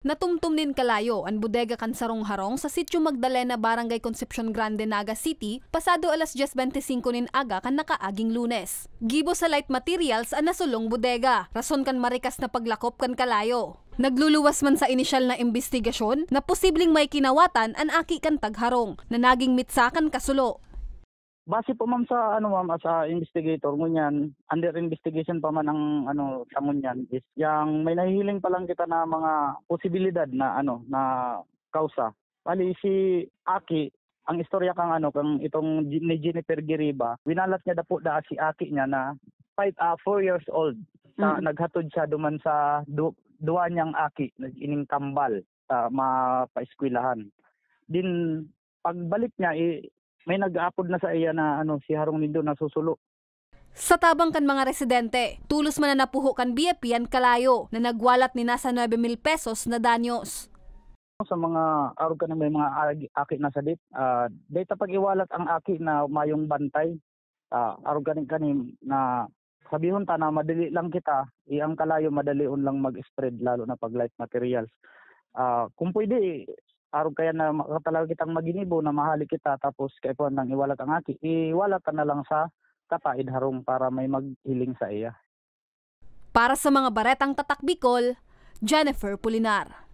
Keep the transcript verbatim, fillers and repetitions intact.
Natumtom nin kalayo an bodega kan sarong harong sa Sitio Magdalena, Barangay Concepcion Grande, Naga City, pasado alas dyes bente singko nin aga kan nakaaging Lunes. Gibo sa Light Materials an nasulong bodega, rason kan marikas na paglakop kan kalayo. Nagluluwas man sa inisyal na imbestigasyon na posibleng may kinawatan an aki kan tagharong na naging mitsa kan kasulo. Base po, ma'am, sa ano, ma'am, as a investigator, ngunyan, under investigation pa man ang ano, sa ngunyan, is yang may nahihiling pa lang kita na mga posibilidad na ano, na kausa. Bali, si aki, ang istorya kang ano, kang itong Ji-, ni Jennifer Giriba, winalat niya dapo da si aki niya na five, ah, four years old. Sa, Mm. naghatod siya duman sa du-, duwa niyang aki, nag-ining kambal sa mapaeskwelahan. Din, pagbalik niya, eh, may nag-aapod na sa iya na, ano, si harong nindo nasusulo. Sa tabang kan mga residente, tolos man na napuho kan B F P an kalayo na nagwalat ni nasa nuebe mil pesos na danyos. Sa mga arog kaning may mga agi-, aki na sadit, ah, dai ta pag-iwalat ang aki na mayong bantay. Ah, arog kaning, kaning na sabihon ta na madali lang kita, eh, ang kalayo madalion lang mag-spread, lalo na pag light materials. Ah, kung pwede, arog kaya na maka-, talaga kitang maginibo na mahali kita, tapos kaipuhan nang iwalat ang aki, iwalat ta na lang sa kataid harong para may maghiling sa iya. Para sa mga baretang Tatak Bicol, Jennifer Pulinar.